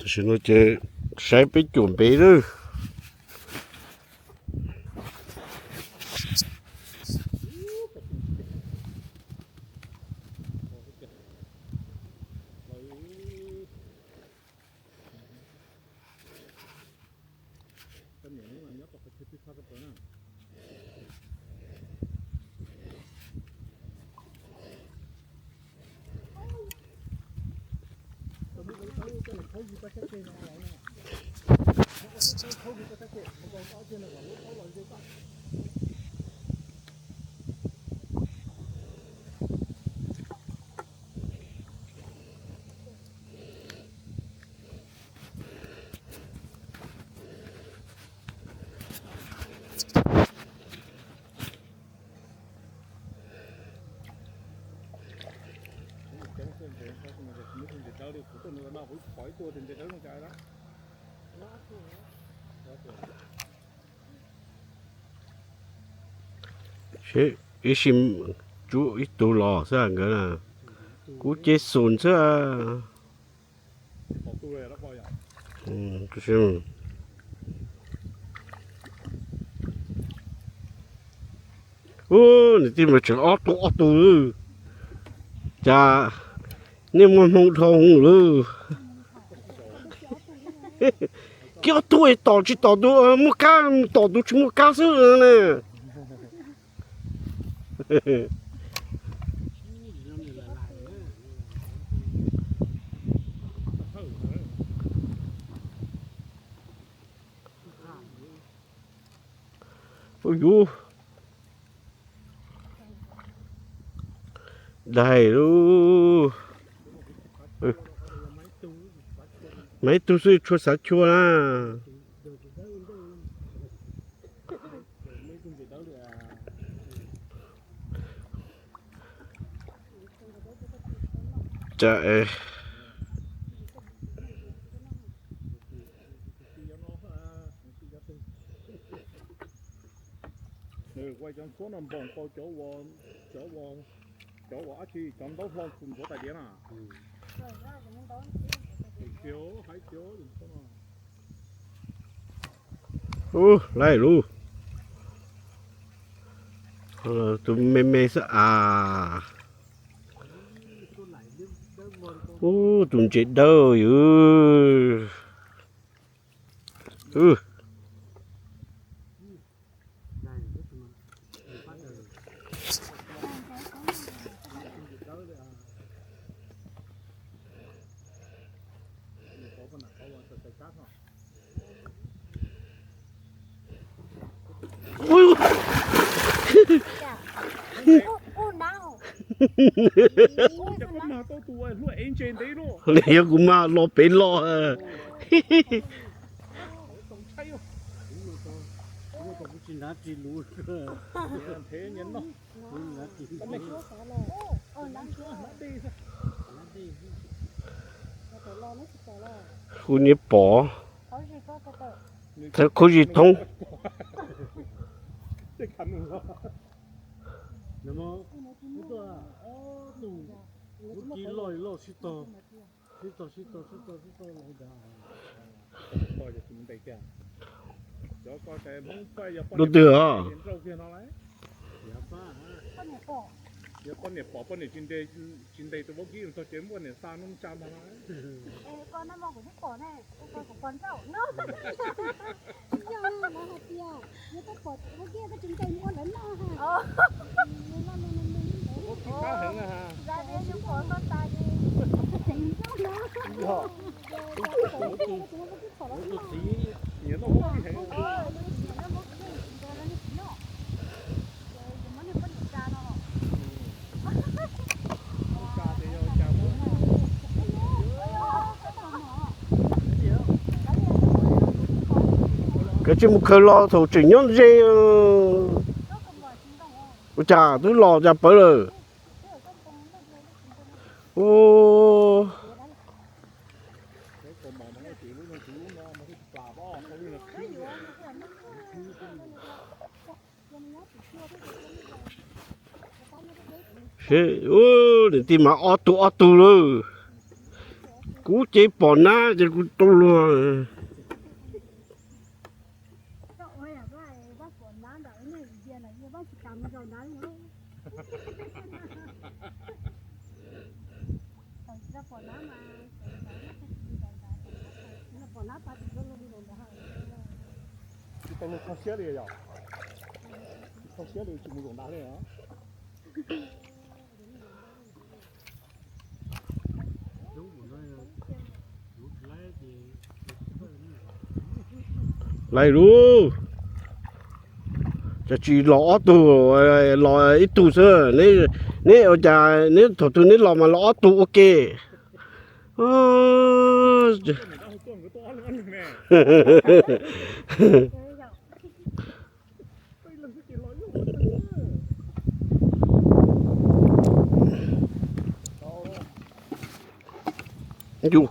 Tam sim no ces saib peb cuam npem lawm. Seb ib sim tsub ib tug los xwb nkawd na. Kub ceb xus xwb. Ub, niam tij mas tseem ob tug ob tug lawm. Cas nej muaj hmoo dhau lawm. Kiag ob tug es tom tsis tom tus muaj kab, tom tus tsis muaj kab xwb na. Ub, yus daig lauj. Mas ib tug xwb tshua xav chua na. Cas es cov ntxhuab no npaum nkaus cov, cov uas dab tsi, cov ntaub hlau ntxuav tais diav na. Ub, laij lub, tus me me xwb as. Ub, tus ntses dawb yus. Yog kuv mag los pem los. Kuv niam pom, txhawv khuv zis thoob. Lub twg os? Yog poj niam pom, poj niam tsis ntes tus vaub kib txog tsev muaj niam xa no tsa ntag. Kav tsij mus khaws los thaum tseem nyob ze. Ua cas twb los cas pawv lawm. Ub. Seb, ub, niam tij mas ob tug ob tug lawm. Kuv ces pom nab ces kuv tau luag. Tsis tau luag kho siab li yog? Kho siab li tsis mus zaum nrad li os. Laiv lub, cas tsis los ob tug, los ib tug xwb. Neb ua cas neb thaum twg neb los mas los ob tug ua ke. Yus,